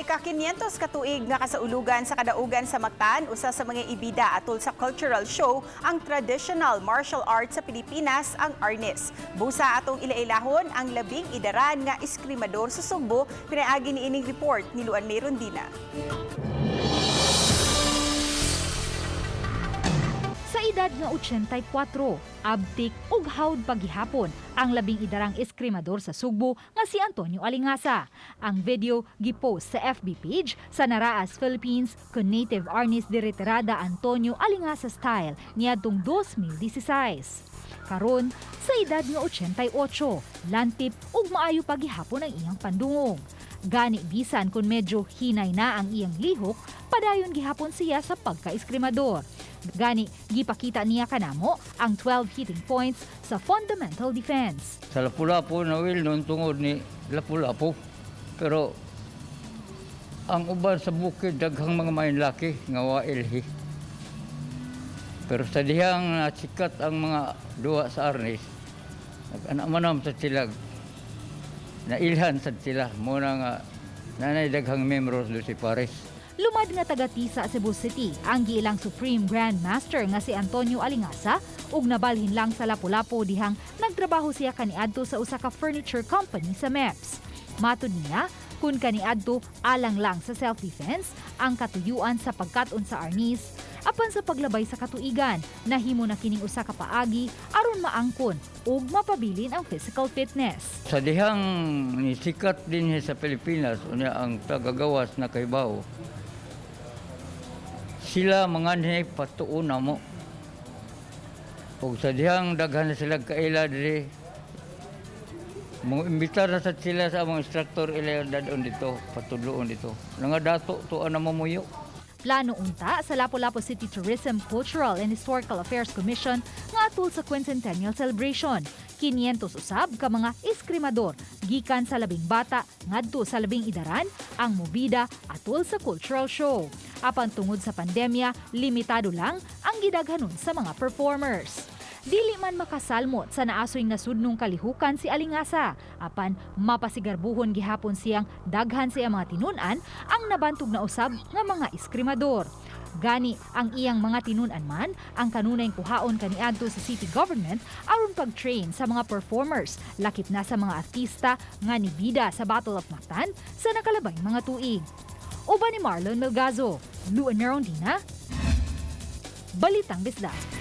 Ika-500 katuig nga kasaulugan sa kadaugan sa Mactan, usa sa mga ibida atol sa cultural show ang traditional martial arts sa Pilipinas, ang Arnis. Busa atong ilailahon ang labing idaran nga eskrimador sa Sugbo, pinaagi ni ining report ni Luan May Rondina. Sa edad nga 84, abtik ug hawd paghihapon ang labing idarang eskrimador sa Sugbo nga si Antonio Alingasa. Ang video gipost sa FB page sa Naraas Philippines kun native Arnis de Retirada Antonio Alingasa style niadtong 2016. Karon sa edad nga 88, lantip ug maayo paghihapon ang iyang pandungog. Gani bisan kung medyo hinay na ang iyang lihok, padayon gihapon siya sa pagka-eskrimador. Gani gipakita niya kanamo ang 12 hitting points sa fundamental defense. Sa Lapu-Lapu na will noon tungod ni Lapu-Lapu. Pero ang uban sa bukid, daghang mga main laki nga wailhi. Pero sa dihang nasikat ang mga duwa sa Arnis, nag-anak manam sa sila, nailhan sa sila, muna nga nanay daghang membros do si Paris. Lumad nga taga-Tisa, Cebu City, ang giilang Supreme Grand Master nga si Antonio Alingasa ug nabalhin lang sa Lapu-Lapu dihang nagtrabaho siya kaniadto sa usa ka furniture company sa MEPS. Matud niya, kung kaniadto alang lang sa self-defense ang katuyuan sa pagkat-on sa arnis, apan sa paglabay sa katuigan, nahimo na kining usa ka paagi aron maangkon ug mapabilin ang physical fitness. Sa dihang nisikat din sa Pilipinas, unya ang tagagawas na kaybaw, sila mga patuon na mo. Ug sa dihang daghan na sila kaila diri, mo imbitar na sad sila sa among instructor ila dadon dito, patudloon dito. Nga dato to ang namumuyo. Plano unta sa Lapu-Lapu City Tourism, Cultural and Historical Affairs Commission nga atul sa Quincentennial Celebration. 500 usab ka mga eskrimador gikan sa labing bata ngadto sa labing idaran ang mobida atul sa cultural show. Apan tungod sa pandemya, limitado lang ang gidaghanon sa mga performers. Dili man makasalmot sa naasoy nasudnong kalihukan si Alingasa, apan mapasigarbuhon gihapon siyang daghan sa iyang mga tinun-an ang nabantog na usab nga mga eskrimador. Gani ang iyang mga tinun-an man ang kanunay kuhaon kaniadto sa city government aron pag-train sa mga performers, lakip na sa mga artista nga nibida sa Battle of Mactan sa nakalabay mga tuig. Uban ni Marlon Melgazo, Luan Merondina, Balitang Bisdak.